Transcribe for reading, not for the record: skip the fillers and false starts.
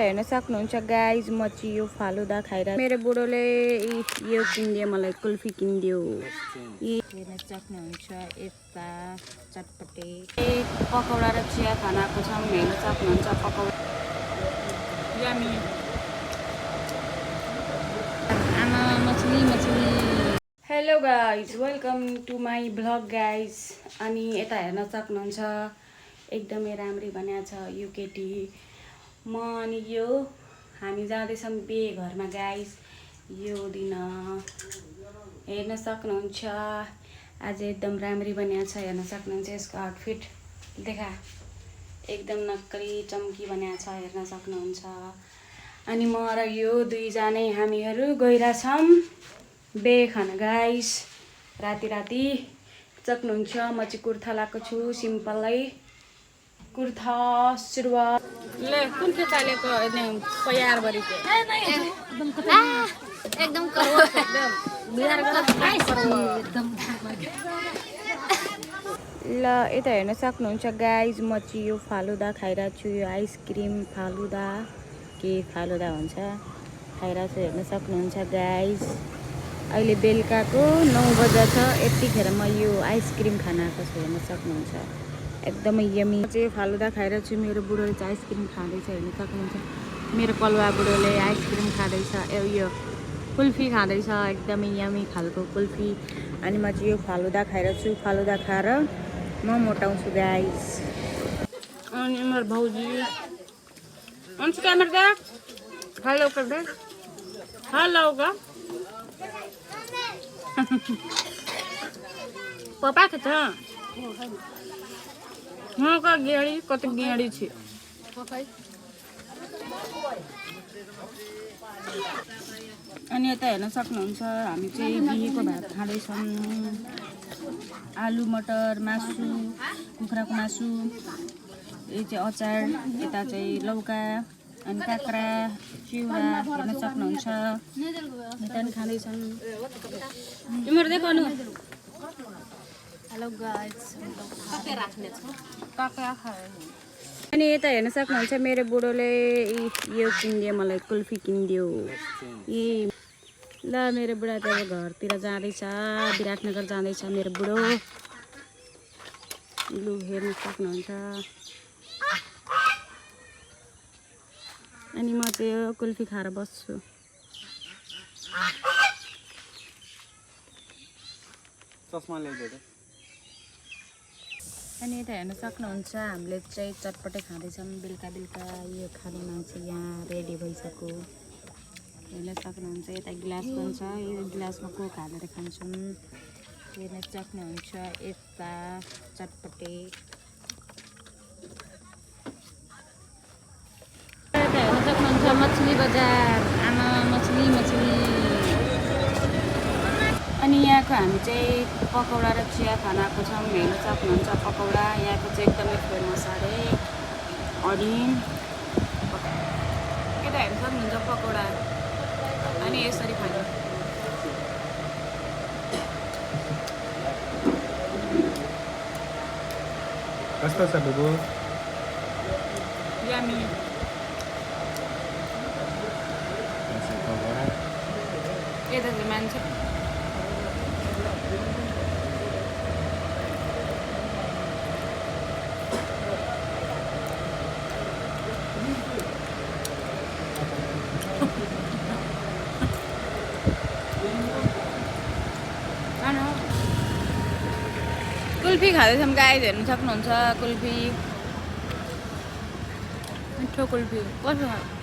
हेर्न सक्नुहुन्छ गाइज म चाहिँ यो फालुदा खाइरहेको मेरो बुढोले यो किनिदियो मलाई कुल्फी किनिदियो हेर्न सक्नुहुन्छ यता चटपटे पकौडा र चिया खानाको छौँ हेर्न सक्नुहुन्छ पकौडा आमा मछली hello guys welcome to my blog guys अनि यता हेर्न सक्नुहुन्छ एकदमै राम्री बनाएको छ यो केटी म अनि यो हामी जाँदैछौँ बिहे घरमा गाइज यो दिन हेर्न सक्नुहुन्छ आज एकदम राम्री बनाएको छ हेर्न सक्नुहुन्छ यसको आउटफिट देखा एकदम नक्कली चम्की बनाएको छ हेर्न सक्नुहुन्छ अनि म र यो दुईजनै हामीहरू गइरहेछौँ बिहे खान गाइज राति सक्नुहुन्छ म चाहिँ कुर्ता लगाएको छु सिम्पलै कुर्ता सुरुवाल ले कुन के चालेको तयार गरेको एकदम करवट एकदम ल यता हेर्न सक्नुहुन्छ गाइज म चाहिँ यो फालुदा खाइरहेको छु यो आइसक्रिम फालुदा के फालुदा हुन्छ खाइरहेको छु हेर्न सक्नुहुन्छ गाइज अहिले बेलुकाको 9 बजे छ यतिखेर म यो आइसक्रिम खान आएको छु हेर्न सक्नुहुन्छ एकदमै यमी चाहिँ फालुदा खाइरहेको छु मेरो बुढोले चाहिँ आइसक्रिम खाँदैछ हेर्न सक्नुहुन्छ मेरो कलुवा बुढोले आइसक्रिम खाँदैछ यो कुल्फी खाँदैछ एकदमै यमी खालको कुल्फी अनि म चाहिँ यो फालुदा खाइरहेको छु फालुदा खाएर म मोटाउँछु गाइस अनि मेरो भाउजू अन्स क्यामेरा हेलो गर्दै हेलो ग पप्पा के छ का गेडी कति गेडी छ अनि यता हेर्न सक्नुहुन्छ हामी चाहिँ बिहेको भात खाँदैछौँ आलु मटर मासु कुखुराको मासु यो चाहिँ अचार यता चाहिँ लौका अनि काँक्रा चिउरा हेर्न सक्नुहुन्छ यता पनि खाँदैछौँ तिम्रो देखाउनु हेलो गाइस अनि यता हेर्न सक्नुहुन्छ मेरो बुढोले यो किनिदियो मलाई कुल्फी किनिदियो ल मेरो बुढा त अब घरतिर जाँदैछ विराटनगर जाँदैछ मेरो बुढो लु हेर्न सक्नुहुन्छ अनि म चाहिँ यो कुल्फी खाएर बस्छु अनि यता हेर्न सक्नुहुन्छ हामीले चाहिँ चटपटे खाँदैछौँ बेलुका यो खाने मान्छे यहाँ रेडी भइसक्यो हेर्न सक्नुहुन्छ यता गिलास पनि छ यो गिलासमा कोक हालेर खान्छौँ हेर्न सक्नुहुन्छ यता चटपटे यता हेर्न सक्नुहुन्छ मछली बजार आमा मछली अनि यहाँको हामी चाहिँ पकौडा र चिया खान आएको छौँ हेर्न सक्नुहुन्छ पकौडा यहाँको चाहिँ एकदमै फेमस अरे अडिन यता हेर्न सक्नुहुन्छ पकौडा अनि यसरी खानु कस्तो छ बुबु यमी यता चाहिँ मान्छे कुल्फी खाँदैछौँ गाइस हेर्न सक्नुहुन्छ कुल्फी मिठो कुल्फी कस्तो